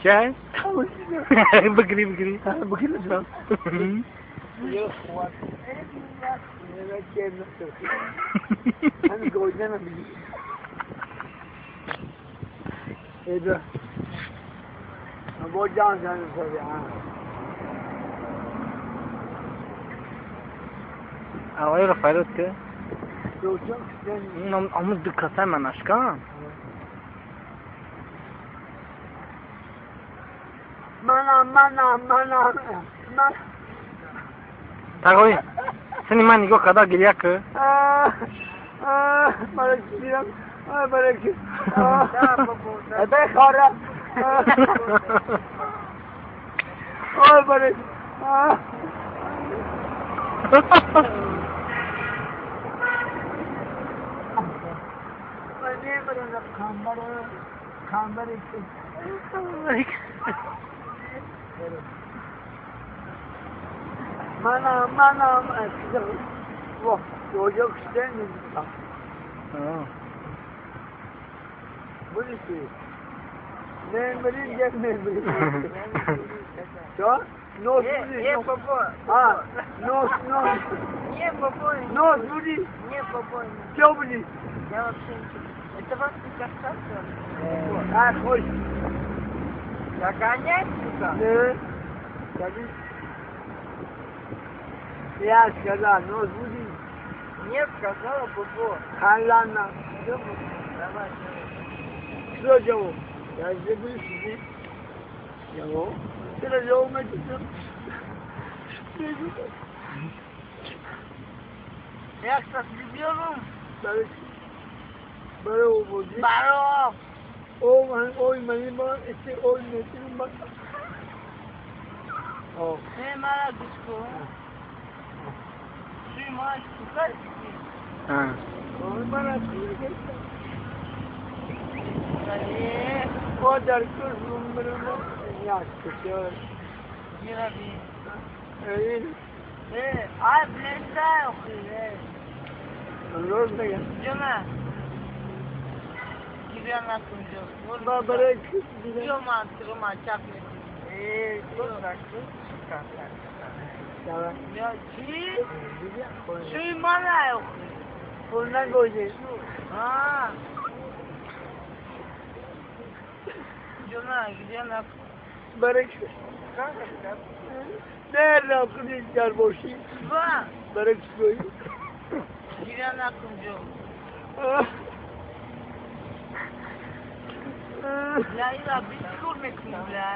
Чай? Бакри, бакри. Бакри. Авай Рафаэлот ке? Амуз ду касай манашка. Мана, мана, мана, мана. Тагой, сени ман нигоҳ карда гиря ки. Mana, mana, Я вообще ничего. Это вас не касается? А, хочешь? Догонять сюда? Да. Я сказал, нос будет. Нет, сказала Бубо. Халана. Давай, что делал? Я здесь буду сидеть. Делал. Что делал, мать? Я, кстати, любил. Баро. Ой, манima, este ой, метима. О. Не, марадушку. Ты мать, куда ты? А. Ой, марадушку. Одар курсумбрмо, я скучаю. Гираби. Э, а, блестай, охуе. Розная. Жена. Гиряна кунжо. Бабарек. Жема, трума, чакне. Давай. Я чи? Чи мана, охуе. Полна гозе. А. Жена, где Барек. Не, на кунжо. Ба. Барек свой. Гиряна кунжо. Я ира бискур мекунам, бля.